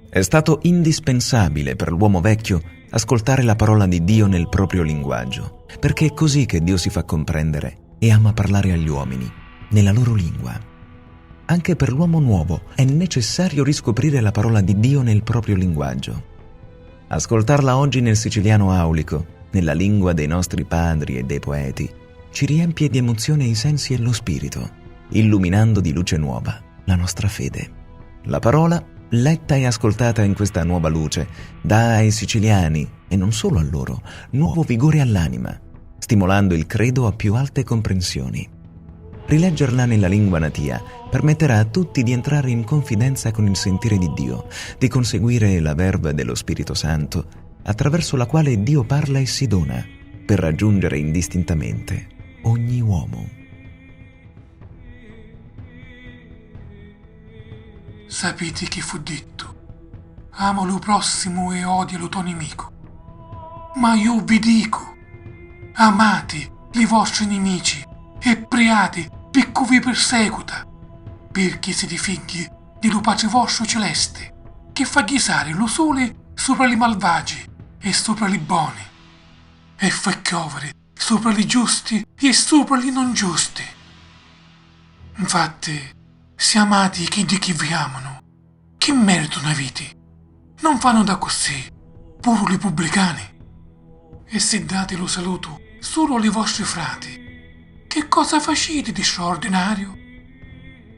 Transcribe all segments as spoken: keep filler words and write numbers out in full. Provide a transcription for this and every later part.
È stato indispensabile per l'uomo vecchio ascoltare la parola di Dio nel proprio linguaggio, perché è così che Dio si fa comprendere e ama parlare agli uomini, nella loro lingua. Anche per l'uomo nuovo è necessario riscoprire la parola di Dio nel proprio linguaggio. Ascoltarla oggi nel siciliano aulico, nella lingua dei nostri padri e dei poeti, ci riempie di emozione i sensi e lo spirito, illuminando di luce nuova la nostra fede. La parola, letta e ascoltata in questa nuova luce, dà ai siciliani, e non solo a loro, nuovo vigore all'anima, stimolando il credo a più alte comprensioni. Rileggerla nella lingua natia permetterà a tutti di entrare in confidenza con il sentire di Dio, di conseguire la verve dello Spirito Santo, attraverso la quale Dio parla e si dona, per raggiungere indistintamente ogni uomo. Sapiti chi fu dittu: "Ama lu prossimu e odia lu to nimicu." Ma iu vi dicu: amati li vostri nimici e priati pi cu vi persecuta, pirchì siti figghi di lu Patri vostru Celesti, chi fa ghisari lu suli supra li malvagi e supra li boni, e fa chioviri supra li giusti e supra li non giusti. Nfatti, si amati chiddi chi vi amanu, chi meritu n'aviti? Non fannu d'accussì puru li pubblicani? E si dati lu salutu sulu a li vostri frati, chi cosa faciti di straordinariu?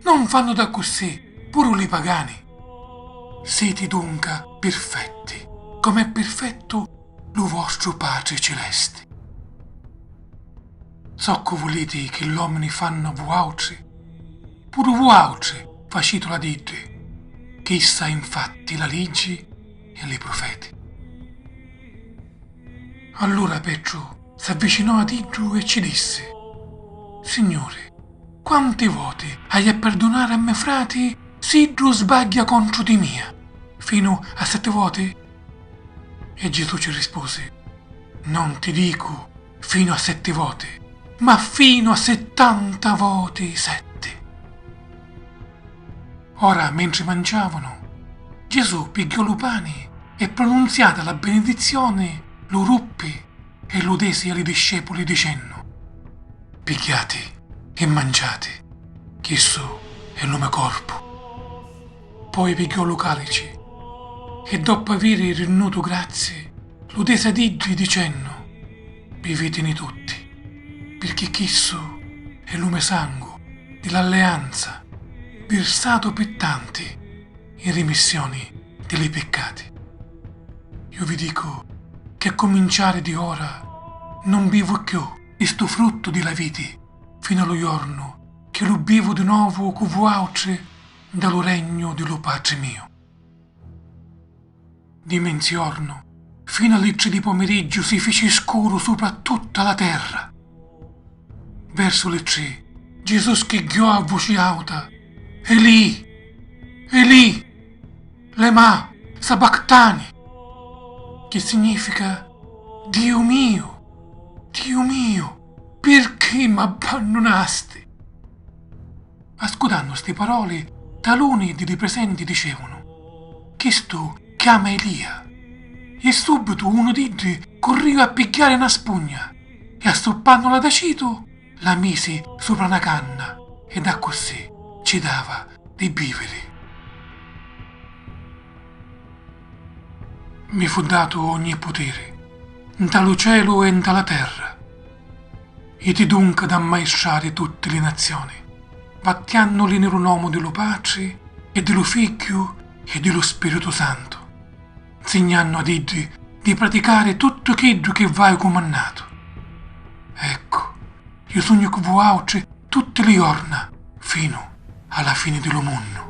Non fannu d'accussì puru li pagani? Siti dunca pirfetti, com'è pirfettu lu vostru Patri Cilesti. Soccu vuliti chi l'omini fannu a vuautri? Puru vuautri facitulu ad iddi. Chissa è infatti la liggi e li prufeti. Allura Petru s'avvicinò ad iddu e ci dissi: Signuri, quanti voti haiu a pirdunari a me frati si iddu sbagghia contru di mia? Finu a setti voti? E Gesù ci rispusi: Non ti dicu finu a setti voti, ma finu a sittanta voti setti. Ora, mentri manciavanu, Gesù pigghiò lu pani e, pronunziata la benedizioni, lu ruppi e lu desi a li discepuli, dicennu: Pigghiati e manciati, chissu è lu me corpu. Poi pigghiò lu calici e, doppu aviri rinnutu grazi, lu desi ad iddi, dicennu: Bivitini tutti, pirchì chissu è lu me sangu di l'alleanza, virsatu pi tanti in rimissioni di li piccati. Iu vi dicu chi a cuminciari di ora non bivu cchiù di stu fruttu di la viti finu a lu jornu chi lu bivu di novu cu vuautri nta lu regnu di lu Patri miu. Di menziornu finu a li tri di pomiriggiu si fici scuru supra tutta la terra. Versu li tri, Gesù schigghiò a vuci auta: Eli, Eli, lema sabactani? Chi significa: Diu miu, Diu miu, pirchì m'abbannunasti? Ascutannu sti paroli, taluni di li presenti dicevunu: Chistu chiama Elia. E subitu unu d'iddi curriu a pigghiari na spugna e, assuppannula d'acitu, la misi supra na canna ed accussì ci dava di biviri. Mi fu datu ogni putiri nta lu celu e nta la terra. Iti dunca d'ammaestrari tutti li nazioni, battiannuli ni lu nomu di lu Patri e di lu Figghiu e di lu Spiritu Santu, nsignannu ad iddi di praticari tuttu chiddu chi v'haiu cumannatu. Eccu, iu sugnu cu vuautri tutti li jorna, finu a la fini di lu munnu.